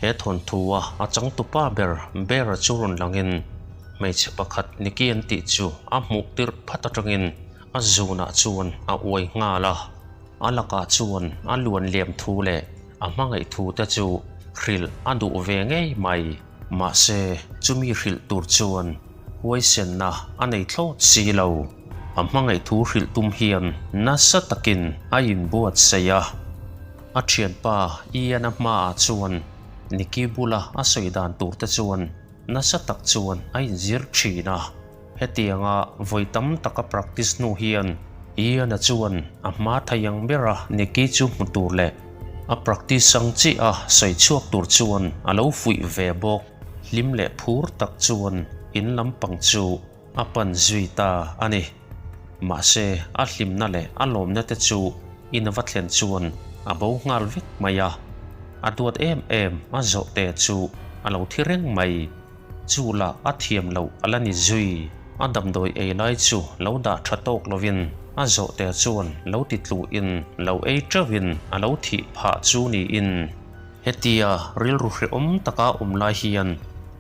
He thawnthu-a a changtupa ber Bear-a chu rawn langin hmeichhe pakhat Nikki an tih chu a hmuh tirh phat atangin a zunah chuan a uai nghal a. A lakah chuan a luan liam thu leh a hmangaih thu te chu hrilh a duh ve ngei mai. Mahse, chumi hrilh tur chuan huaisenna a nei thlawt si lo. A hmangaih thu hrilh tum hian nasa takin a inbuatsaih a. A thianpa Ian-a hmaah chuan Nicky bula a sawi dan tur te chuan nasa tak chuan a inzir thin a. Hetianga vawi tam taka practice hnu hian Ian-a chuan a hma thei ang bera Nicky chu hmu tur leh a practice ang chiah a sawi chhuak tur chuan a lo fuih ve bawk. Hlim leh phur tak chuan in lampang chu a pan zui ta a ni. Mahse, a hlimna leh a lawmna te chu in va thlen chuan a bo nghal vek mai a. A duat em em a zawh te chu a lo thi reng mai. Chu lah a thiam loh a la ni zui. A damdawi ei lai chu lo dah tha tawk lovin a zawh te chuan lo ti tluhin lo ei teuhin a lo thih phah chu niin. Hetia rilru hrehawm taka awm lai hian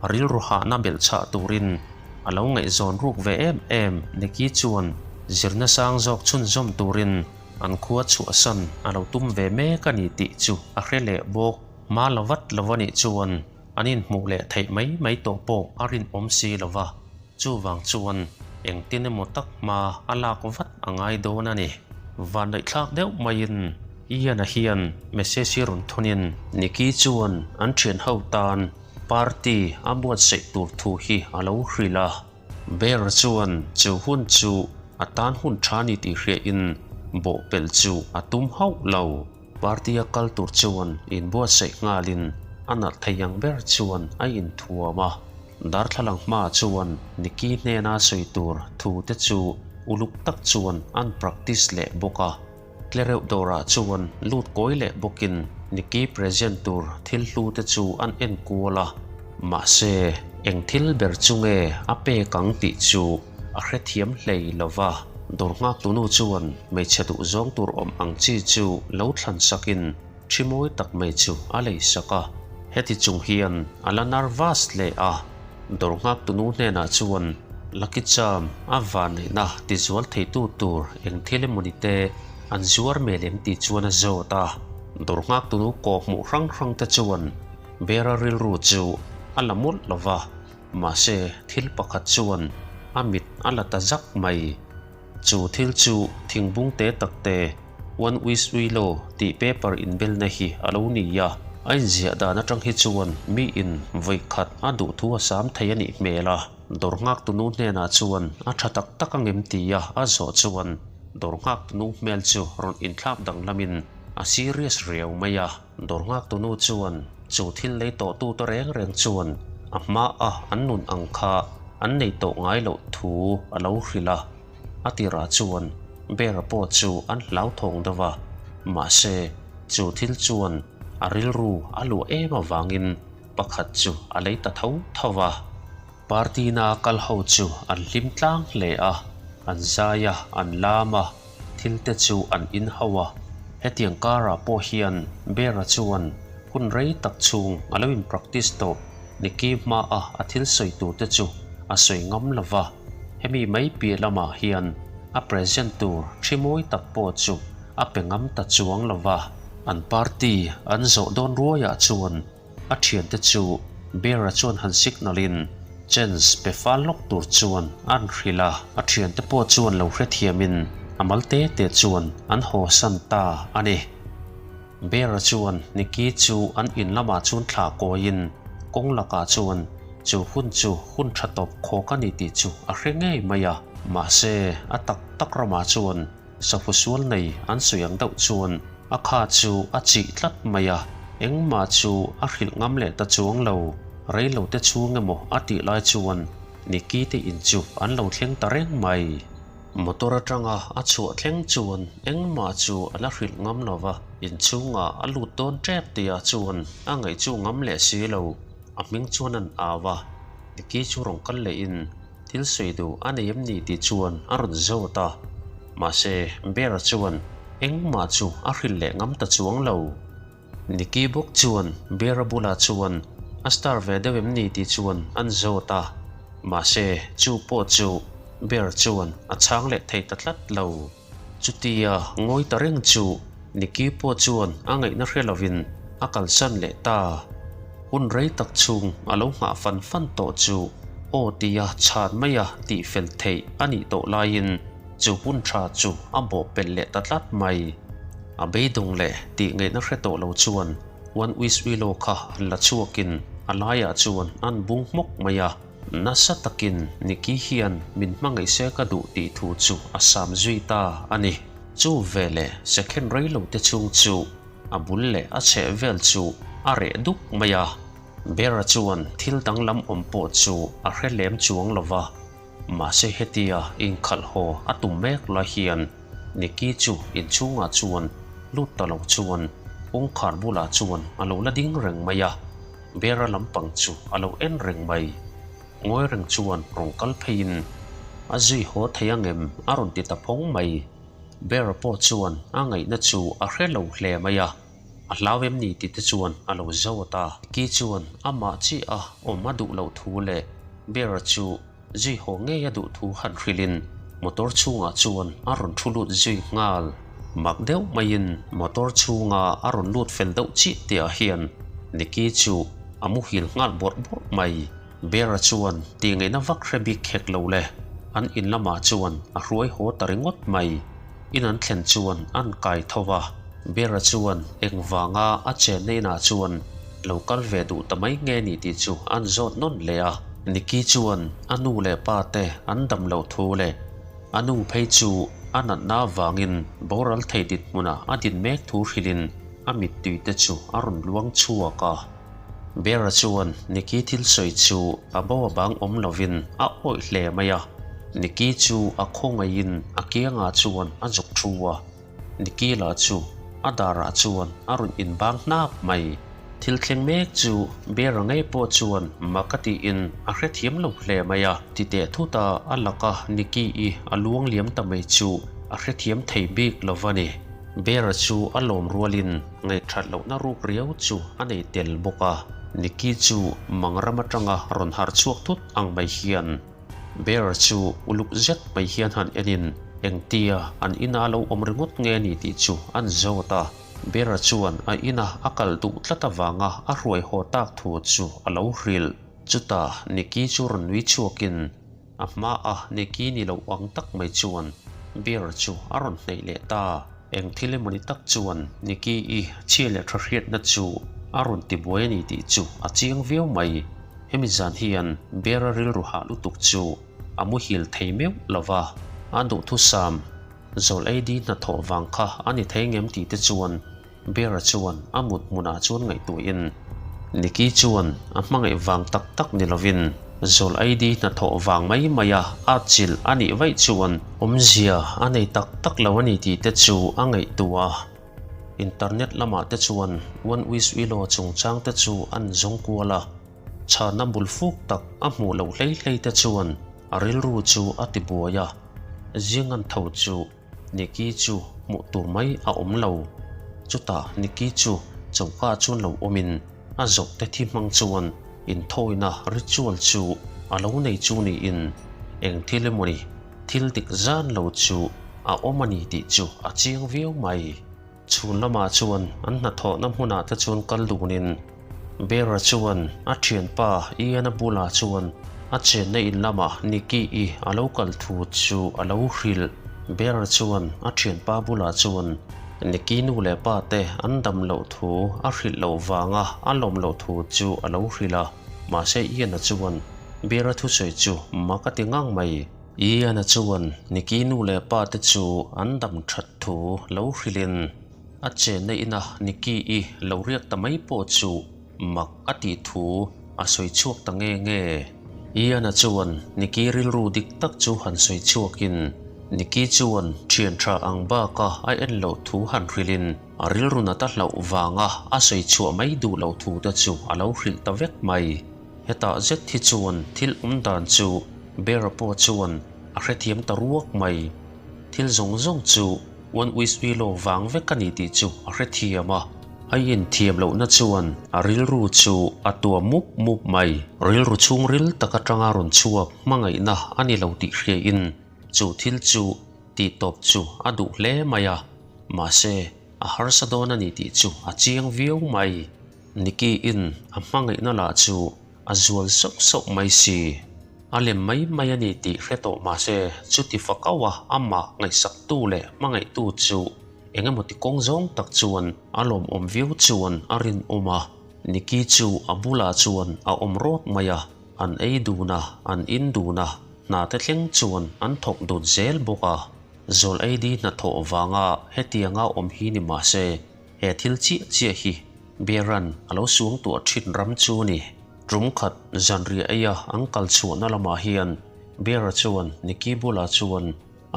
a rilru hahna belh chhah turin a lo ngaihzawn ruk ve em em Nikki chuan zirna sang zawk chhunzawm turin an khua chhuahsan a lo tum ve mek a ni tih chu a hre leh bawk. Hma la vat lo a nih chuan an inhmuh leh theih mai mai tawh pawh a rinawm si lo va, chuvang chuan engtin emaw tak hma a lak vat a ngai dawn a ni. Vannaihthlak deuh maiin Ian-a hian message hi rawn thawnin Nikki chuan an thian ho tan Party a buatsaih tur thu hi a lo hrilh a. Bear chuan chu hun chu a tan hun tha ni tih hriain bawhpelh chu a tum hauh lo. Party a kal tur chuan inbuatsaih nghalin a nalh thei ang ber chuan a inthuam a. Darthlalang hmaah chuan Nikki hnena sawi tur thu te chu uluk tak chuan an practice leh bawk a. Tlereuh dawrah chuan lut kawi leh bawkin Nikki present tur thil hlu te chu an en kual a, mahse eng thil ber chu nge a pek ang tih chu a hrethiam hlei lo va. Dawr nghak tunu chuan hmeichhe duh zawng tur awm ang chi chu lo thlan sakin thi mawi tak mai chu a lei sak a, heti chung hian a la nervous hle a. Dawr nghak tunu hnenah chuan Lucky Charm a vanneihna tizual theitu tur eng thil emaw ni te an zuar mel em tih chuan a zawt a. Dawr nghak tunu kaw hmuh hrang hrang te chuan Bera rilru chu a la mawlh lo va, mahse thil pakhat chuan a mit a la ta zak mai. Chu thil chu thingbung te tak te One Wish Willow tih paper inbelna hi a lo ni a, a inziah dan atang hi chuan miin vawi khat a duh thu a sam thei a nih hmel a. Dawr nghak tunu hnenah chuan a tha tak tak angem tia a zawh chuan dawr nghak tunu hmel chu rawn inthlak danglamin a serious riau mai a. Dawr nghak tunu chuan chu thil lei tawh tute reng reng chuan a hmaa an nun ang kha an nei tawh ngai loh thu a lo hrilh a. A tirah chuan Bear-a pawh chu an hlauthawng deuh a, mahse chu thil chuan a rilru a luah em avangin pakhat chu a lei ta tho tho va. Party-na kal ho chu an hlim tlang hle a, an zai a, an lam a, thil te chu an in ho a. Hetiang karah pawh hian Bear-a chuan hun rei tak chhung a lo in practice tawh Nicky hmaa a thil sawi tur te chu a sawi ngam lo va, hemi mai piah lamah hian a present tur thi mawi tak pawh chu a pe ngam ta chuang lo va. An party an zawh dawn ruaiah chuan a thiante chu Bear-a chuan han signal in chance pe fal lawk tur chuan an hrilh a, a thiante pawh chuan lo hrethiamin a mal te te chuan an haw san ta a ni. Bear-a chuan Nicky chu an in lamah chuan thlah kawiin kawng lakah chuan chu hun chu hun tha tawp khawk a ni tih chu a hre ngei mai a. Mahse, a tak tak ramah chuan sahu sual nei an sawi ang deuh chuan a kha chu a chih tlat mai a, engmah chu a hrilh ngam leh ta chuang lo. Reilote chhung emaw a tih lai chuan Nicky te in chu an lo thleng ta reng mai. Motor atanga a chhuah thleng chuan engmah chu a la hrilh ngam lo va, inchhungah a lut dawn tep tihah chuan a ngaih chu ngam leh si lo, a hming chuan an au a, Nicky chu rawn kal lehin thil sawi duh a nei em ni tih chuan a rawn zawt a, mahse Bear-a chuan engmah chu a hrilh leh ngam ta chuang lo. Nikki bawk chuan Bear-a bulah chuan a star ve deuh em ni tih chuan an zawt a, mahse chu pawh chu Bear chuan a chhang leh thei ta tlat lo. Chutia ngawi ta reng chu Nikki pawh chuan a ngaihna hre lovin a kalsan leh ta. Hun rei tak chhung a lo nghah fan fan tawh chu aw tia chhan maia tih fel theih a nih tawh laiin chu hun tha chu a bawh pelh leh ta tlat mai. A beidawng leh tih ngaihna hre tawh lo chuan One Wish Willow kha an la chhuakin a laiah chuan an bung hmawk mai a. Nasa takin Nikki hian min hmangaih se ka duh tih thu chu a sam zui ta a ni. Chu veleh second rei lo te chhung chu a bul leh a chheh vel chu a reh duk mai a. Bear-a chuan thil danglam awm pawh chu a hre lem chuang lo va. Mahse hetia inkhalh haw a tum mek lai hian Nikki chu inchhungah chuan lut ta lo chuan kawngkhar bulah chuan a lo la ding reng mai a, Bear-a lampang chu a lo en reng mai. Ngawi reng chuan rawn kal pheiin a zui haw thei angem a rawn ti ta phawng mai. Bear-a pawh chuan a ngaihna chu a hre lo hle mai a. A hlau em ni tih te chuan a lo zawt a. Ki chuan amah chiah a awm a duh loh thu leh Bear chu zui haw ngei a duh thu han hrilhin motor chhungah chuan a rawn thu lut zui nghal. Mak deuh maiin motor chhunga a rawn lut fel deuh chiah tihah hian Nikki chu a muhil nghal bawrh bawrh mai. Bear chuan tih ngaihna vak hre bik khek lo le, an in lamah chuan a hruai haw ta ringawt mai. In an thlen chuan an kai tho va, Bear-a chuan engvanga a chenna inah chuan lo kal ve duh ta mai nge ni tih chu an zawt nawn leh a. Nikki chuan a nu leh pa te an dam loh thu leh a nu phei chu a natna avangin boral thei dinhmunah a din mek thu hrilhin a mittui te chu a rawn luang chhuak a. Bear-a chuan Nikki thil sawi chu a bo a bang awm lovin a awih hle mai a. Nikki chu a khawngaihin a kiangah chuan a zuk thu a. Nikki lah chu a darah chuan a rawn inbang hnap mai. Thil thleng mek chu Bear-a ngei pawh chuan mak a tiin a hrethiam lo hle mai a. Ti teh thut a, a laka Nikki-i a luang liam ta mai chu a hrethiam thei bik lo va ni. Bear-a chu a lawm rualin Ngaihthat lohna ruk riau chu a nei tel bawk a, Nikki chu mang ram atanga rawn harh chhuak thut ang mai hian Bear chu uluk zet mai hian han enin engtia an ina lo awm ringawt nge ni tih chu an zawt a, Bear chuan a ina a kal duh tlat avanga a hruai haw tak thu chu a lo hrilh. Chutah Nikki chu rawn nui chhuakin A hmaa Nikki ni lo ang tak mai chuan beer chu a rawn hneih leh ta. Eng thil emawni tak chuan Nikki-i chhia leh tha hriatna chu a rawn ti buai a ni tih chu a chiang viau mai. Hemi zan hian beer-a rilru hah lutuk chu a muhil thei meuh lo va, a duhthusam zawl ei di hnathawh vang kha a ni thei ngem tih te chuan Bear-a chuan a mut hmunah chuan ngaihtuahin Nikki chuan a hmangaih vang tak tak ni lovin zawl ID hnathawh vang mai maia a chilh a nih vaih chuan awmzia a nei tak tak lo a ni tih te chu a ngaihtuah a. Internet lamah te chuan One Wish Willow chungchang te chu an zawng kual a, chhana bul fuk tak a hmuh loh hlei hlei te chuan a rilru chu a tibuai a, zing an tho chu Nikki chu hmuh tur mai a awm lo. Chutah Nikki chu choka chuan lo awmin a zawhte thi hmang chuan inthawina ritual chu a lo nei chu niin eng thil emawni thil dik zan lo chu a awm a ni tih chu a chiang viau mai. Chhun lamah chuan an hnathawhna hmunah te chuan kal dunin Bear-a chuan a thianpa Ian-a bulah chuan a chenna in lamah Nikki-i a lo kal thu chu a lo hrilh. Bear-a chuan a thianpa bulah chuan Nikki nu leh pa te an dam loh thu a hrilh loh vanga a lawm loh thu chu a lo hrilh a, mahse Ian-a chuan Bear-a thusawi chu mak a ti ngang mai. Ian-a chuan Nikki nu leh pa te chu an dam that thu lo hrilhin a chenna ina Nikki-i lo riak ta mai pawh chu mak a tih thu a sawi chhuak ta nge nge. Ian-a chuan Nikki rilru dik tak chu han sawi chhuakin Nikki chuan thian tha ang baka a en loh thu han hrilhin a rilru nat a hlauh vanga a sawi chhuah mai duh loh thu te chu a lo hrilh ta vek mai. Hetah zet hi chuan thil awm dan chu Bear-a pawh chuan a hrethiam ta ruak mai. Thil zawng zawng chu One Wish Willow vang vek a ni tih chu a hrethiam a. A inthiam lohna chuan a rilru chu a tuam mup mup mai. Rilru chhungril tak atanga rawn chhuak hmangaihna a ni lo tih hriain chu thil chu tihtawp chu a duh hle mai a, mahse a harsa dawn a ni tih chu a chiang viau mai. Nikiin a hmangaihna lah chu a zual sauh sauh mai si. A lem mai mai a ni tih hre tawh mahse chuti fakaua amah ngaihsaktu leh hmangaihtu chu eng emaw ti kawng zawng tak chuan a lawmawm viau chuan a rinawm a. Niki chu a bulah chuan a awm rawt mai a, an ei dun a, an in dun a, hna te thleng chuan an thawk dun zel bawk a. Zawl ei di hnathawh vanga hetianga awm hi ni mahse he thil chiah chiah hi Beran a lo suang tuah thin ram chu a ni. Tum khat zanriah eia an kal chhuahna lamah hian Bera chuan Niki bulah chuan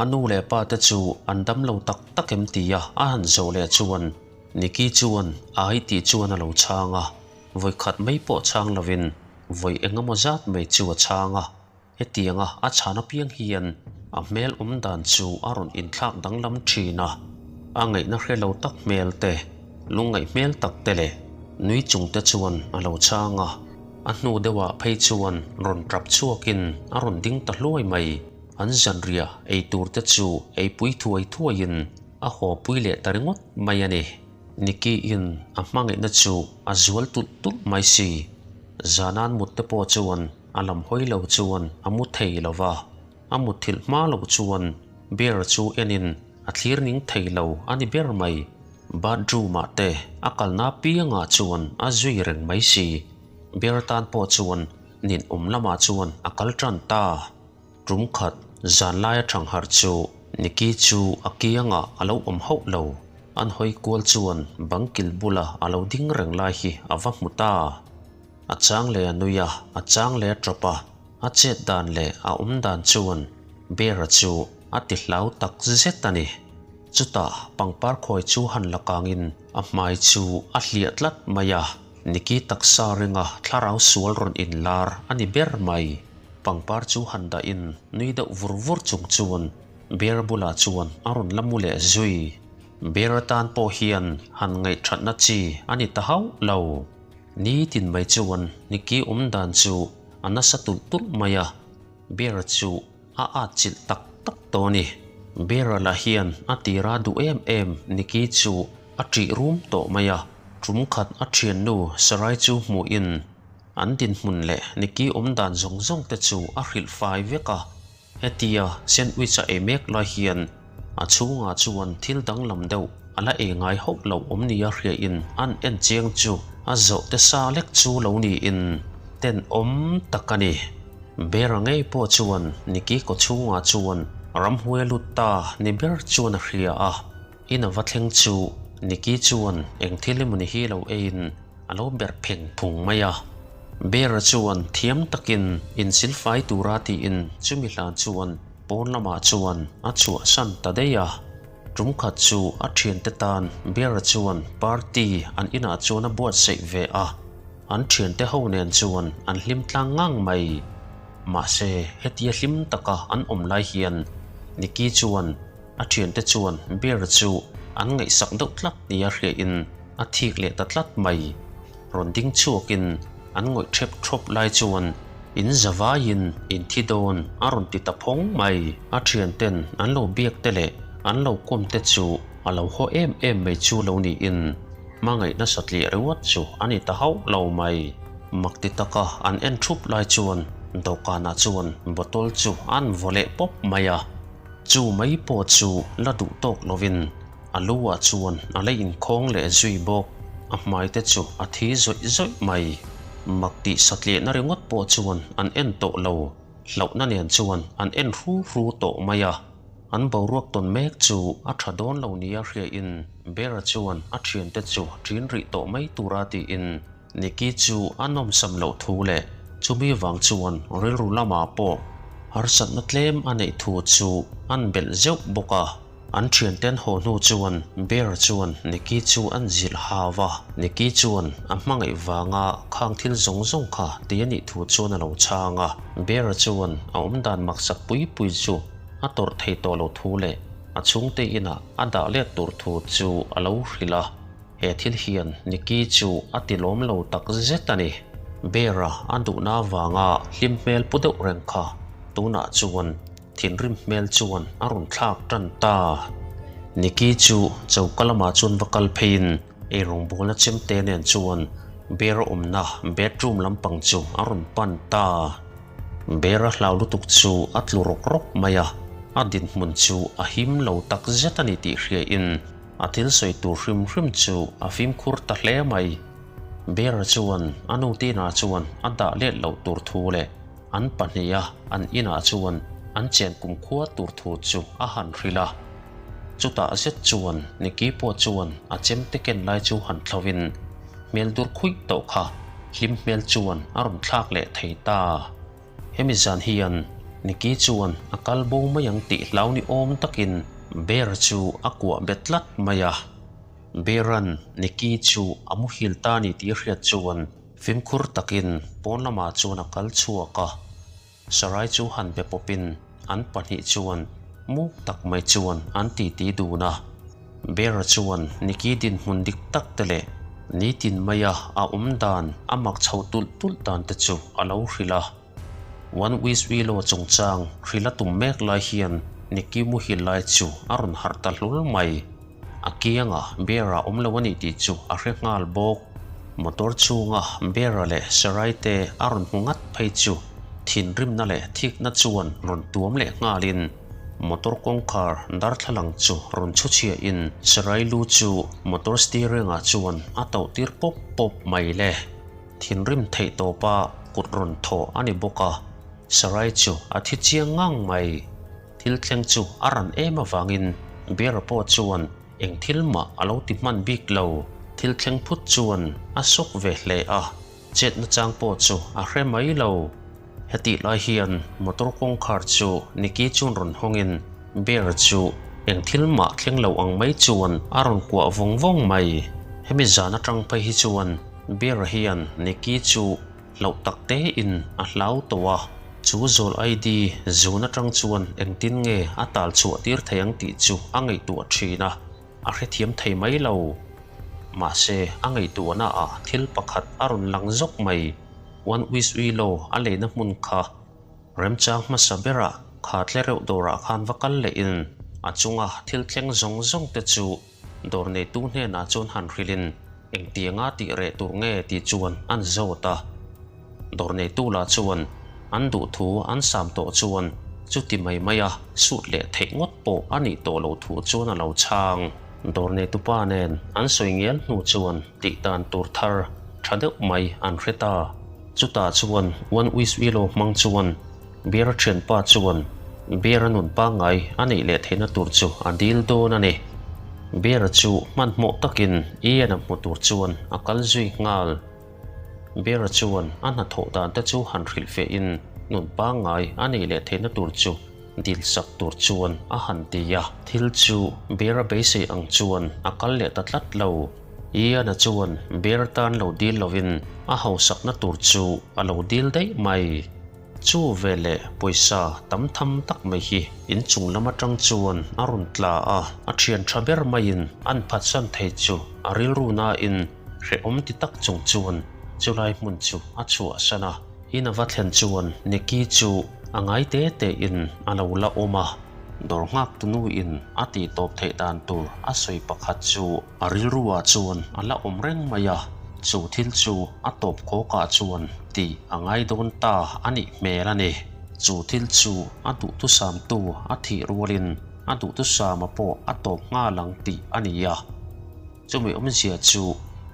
a nu leh pa te chu an dam lo tak tak em tia a han zawh leh chuan Niki chuan ai tih chuan a lo chhang a, vawi khat mai pawh chhang lovin vawi engemaw zat mai chu a chhang a. Hetianga a chhan apiang hian a hmel awm dan chu a rawn inthlak danglam thin a, a ngaihna hre lo tak hmel te, lungngaih hmel tak te leh nui chung te chuan a lo chhang a, a hnu deuhah phei chuan rawn tap chhuakin a rawn ding ta hluai mai. An zanriah ei tur te chu eipui thuai thuaiin a haw pui leh ta ringawt mai a ni. Nikiin a hmangaihna chu a zual tulh tulh mai si. Zanan mut te pawh chuan A lam hawi lo chuan a mu thei lo va, a mutthilh hma loh chuan Bear chu enin a thlir ning thei lo a ni ber mai. Bathroom ah te a kalna piangah chuan a zui reng mai si. Bear tan pawh chuan ninawm lamah chuan a kal tan ta. Tum khat zanlai a thangharh chu Nicky chu a kiangah a lo awm hauh lo. An hawi kual chuan bang kil bula a lo ding reng lai hi a va hmu ta. A chang leh a nui a, a chang leh a tawp a, a chet dan leh a awm dan chuan Bear-a chu a ti hlau tak zet a ni. Chutah pangpar khawi chu han la kangin a hmai chu a hliah tlat mai a, Niki taksa ringa thlarau sual rawn inlar a ni ber mai. Pangpar chu han dahin nui deuh vur vur chung chuan Bear bulah chuan a rawn la mu leh zui. Bear atan pawh hian han ngaihthatna chi a ni ta hauh lo. Ni tin mai chuan Nicky awm dan chu a nasa tulh tulh mai a, Bear chu a at chilh tak tak tawh a ni. Bear lah hian a tira duh em em Nicky chu a ṭih rum tawh mai a, ṭum khat a ṭhiannu Sarai chu hmuhin an dinhmun leh Nicky awm dan zawng zawng te chu a hrilh fai vek a. Hetia sandwich a ei mek lai hian a chhungah chuan thil danglam deuh a la ei ngai hauh loh awm nia hriain an en chiang chu a zawh te sa lek chu lo niin tenawm tak a ni. Bera ngei pawh chuan Niki kaw chhungah chuan ramhuai lut ta ni ber chuan a hria a, in a va thleng chu Niki chuan eng thil emawni hi lo eiin A lo ber pheng phung mai a. Bear chuan thiam takin insilfai tura tiin chumi hlan chuan pawn lamah chuan a chhuahsan ta daih a. Tum khat chu a thiante tan Bear chuan party an inah chuan a buatsaih ve a, an thiante ho nen chuan an hlim tlang ngang mai. Mahse hetia hlim taka an awm lai hian Nicky chuan A thiante chuan bear chu an ngaihsak deuh tlat nia hriain a thik leh ta tlat mai. Rawn ding chhuakin an ngawih thep thawp lai chuan in zavaiin in thi dawn a rawn ti ta phawng mai. A thianten an lo biak te leh an lo kawm te chu a lo haw em em mai chu lo niin hmangaih nasa tliah ringawt chu a ni ta hauh lo mai. Mak ti taka an en thup lai chuan dawhkanah chuan bottle chu an vaw leh pawp mai a. Chu mai pawh chu la duh tawk lovin a lu ah chuan a la inkhawng leh zui bawk. A hmai te chu a thi zawih zawih mai. Mak tih satliahna ringawt pawh chuan an en tawh lo. Hlauhna nen chuan an en hru hru tawh mai a. An boruak tawn mek chu a tha dawn lo nia hriain Bear-a chuan a thiante chu ṭin rih tawh mai tura tiin Nicky chu a nawmsam loh thu leh chumi vang chuan rilru lamah pawh harsatna tlem a neih thu chu an belh zeuh bawk a. An thianten haw hnu chuan Bear chuan Nicky chu an zilh hau a, Nicky chuan a hmangaih vanga khang thil zawng zawng kha ti a nih thu chuan a lo chhang a. Bear chuan a awmdan maksak pui pui chu a tawrh thei tawh lo thu leh a chhungte inah a dah let tur thu chu a lo hrilh a. He thil hian Nikki chu a ti lawm lo tak zet a ni. Bear-a a duhna avanga hlim hmel pu deuh reng kha tunah chuan thinrim hmel chuan a rawn thlak tan ta. Nikki chu choka lamah chuan va kal pheiin Eirawngbawlna chemte nen chuan Bear-a awmna bedroom lampang chu a rawn pan ta. Bear-a hlau lutuk chu a tlu rawk rawk mai a, a dinhmun chu a him lo tak zet a ni tih hriain a thil sawi tur hrim hrim chu a fimkhur ta hle mai. Bear-a chuan a nu Tina chuan a dah let loh tur thu leh an pahniha an inah chuan an chen kumkhua tur thu chu a han hrilh a. Chutah zet chuan Nikki pawh chuan a chemte ken lai chu han thlovin hmel dur khuih tawh kha hlim hmel chuan a rawn thlak leh thei ta. Hemi zan hian Nikki chuan a kal bo mai ang tih hlau ni awm takin Bear chu a kuah bet tlat mai a. Bear-a'n Nikki chu a muhil ta ni tih hriat chuan fimkhur takin pawn lamah chuan a kal chhuak a. Sarai chu han be pawpin an pahnih chuan muk tak mai chuan an titi dun a. Bear-a chuan Nikki dinhmun dik tak te leh nitin maia a awm dan a mak chho tulh tulh dan te chu a lo hrilh a. One Wish Willow chungchang hrilh a tum mek lai hian Nikki muhil lai chu a rawn harh ta hlul mai. A kianga Bear-a awm lo a nih tih chu a hre nghal bawk. Motor chhunga Bear-a leh Sarai te a rawn hmu ngat phei chu thinrimna leh thikna chuan rawn tuam leh nghalin motor kawngkhar darthlalang chu rawn chhu chhiahin Sarai lu chu motor steering-ah chuan a tauh tir pawp pawp mai le. Thinrim theih tawpa kut rawn thawh a ni bawk a, Sarai chu a thi chiang ngang mai. Thil thleng chu a ran em avangin Bear pawh chuan eng thil mah a lo ti hman bik lo. Thil thleng phut chuan a sawk ve hle a, chetna chang pawh chu a hre mai lo. Hetih lai hian motor kawngkhar chu Nikki chuan rawn hawngin Bear chu eng thil mah thleng lo ang mai chuan a rawn kuah vawng vawng mai. Hemi zan atang phei hi chuan Bear hian Nikki chu Hlauh tak tein a hlau tawh a, chu zawl ID zun atang chuan engtin nge a tal chhuah tir thei ang tih chu a ngaihtuah thin a, a hrethiam thei mai lo. Mahse, a ngaihtuahna ah thil pakhat a rawn lang zawk mai, One Wish Willow a leina hmun kha remchang hmasa berah kha tle reuh dawrah khan va kal lehin a chunga thil thleng zawng zawng te chu Dawr neitu hnenah chuan han hrilhin engtianga tih reh tur nge tih chuan an zawt a. Dawr neitu lah chuan an duh thu an sam tawh chuan chuti mai maia sut leh theih ngawt pawh a nih tawh loh thu chuan a lo chhang. Dawr neitupa nen an sawi ngial hnu chuan tih dan tur thar tha deuh mai an hre ta. Chutah chuan One Wish Willow hmang chuan Beer thianpa chuan Beer a nun pangngai a neih leh theihna tur chu a dil dawn a ni. Beer chu hmanhmawh takin Ian a hmu tur chuan a kal zui nghal. Beer chuan a hnathawh dan te chu han hrilh fehin nun pangngai a neih leh theihna tur chu dil sak tur chuan a han ti a. Thil chu Beer a beisei ang chuan a kal leh ta tlat lo. Ian-a chuan Bear tan lo dil lovin a hausakna tur chu a lo dil daih mai. Chu veleh pawisa tam tham tak mai hi inchung lam atang chuan a rawn tla a, a thian tha ber maiin an phatsan thei chu a rilru nain hrehawm ti tak chung chuan chulai hmun chu a chhuahsan a. In a va thlen chuan Nikki chu a ngai te tein a lo la awm a, dawr nghak tunuin a tih tawp theih dan tur a sawi pakhat chu A rilruah chuan a la awm reng mai a, chu thil chu a tawp khawkah chuan tih a ngai dawn ta a nih hmel a ni. Chu thil chu a duhthusamtu a thih rualin a duhthusama pawh a tawp nghal ang tih a ni a. Chumi awmzia chu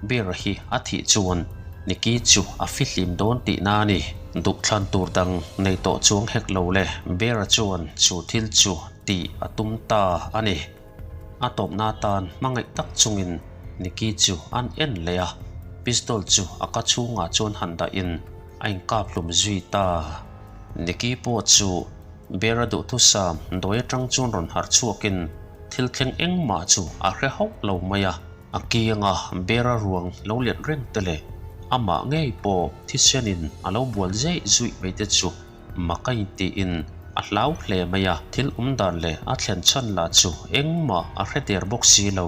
Bear hi a thih chuan Nikki chu a fihlim dawn tihna a ni. Duhthlan tur dang nei tawh chuang hek lo le, Bear chuan chu thil chu tih a tum ta a ni. A tawpna atan hmangaih tak chungin Nikki chu an en leh a, pistol chu a ka chhungah chuan han dahin a inkap hlum zui ta. Nikki pawh chu Bear-a duhthusam dawi atang chuan rawn harh chhuakin thil thleng engmah chu a hre hauh lo mai a, a kianga Bear-a ruang lo let reng te leh amah ngei pawh thisenin a lo bual zeih zuih mai te chu Mak a intiin a hlau hle mai a, thil awm dan leh a thlen chhan lah chu engmah a hre der bawk si lo.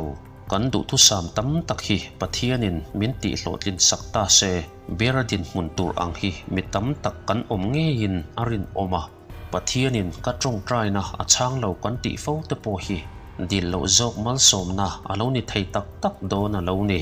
Kan duhthusam tam tak hi Pathianin min tihhlawhtlin sak ta se, Bera dinhmun tur ang hi mi tam tak kan awm ngeiin a rinawm a. Pathianin ka tawngtaina a chhang lo kan tih fo te pawh hi dil loh zawk malsawmna a lo ni thei tak tak dawn a lo ni.